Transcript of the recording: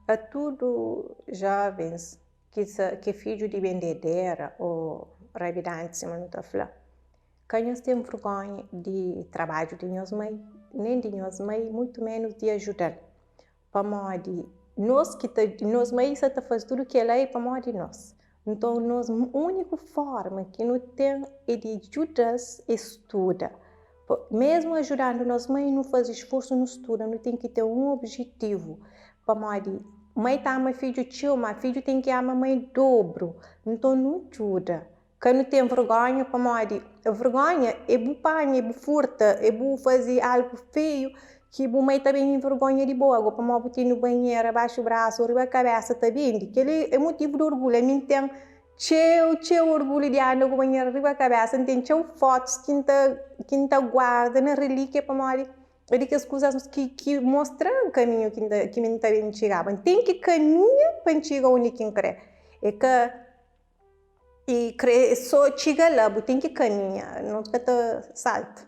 A tudu jovens ki sa ki é fidju di bendedera ô rabidanti sima nu ta fla, ka nhos ten vergonha di trabadju di nhos mai, nen di nhos mai, mutu menus di ajuda-l. Pamodi nos ki ta nos mai sa ta faze tudu kela é pamodi nos. Nton nos úniku forma ki nu ten é di djuda-s é studa. Mesmu ajudandu nos mai nu faze sforsu nu studa, nu ten ki ten un objetivu. Pamodi mai ta ama fidju txeu, ma fidju ten ki ama mai dobru. Nton nu djuda. Ka nu ten vergonha pamodi vergonha é bu panha, é bu furta, é bu faze algu feiu ki bu mai ta ben envergonha di bo. Ago pamodi bu tene banhera baxu brasu o riba kabesa ta bende, kel-li é mutivu di orgulhu. Ami N ten txeu, txeu orgulhu di anda ku banhera riba kabesa. N ten txeu fotus ki N ta ki N ta guarda na relíkia pamodi é di kes kuzas ki ki mostra-m kaminhu ki N ta ki mi N ta ben txigaba. N ten ki kaminha pa N txiga undi ki N kre. É ka. I kre so txiga la bu ten ki kaminha, no ka ta salta.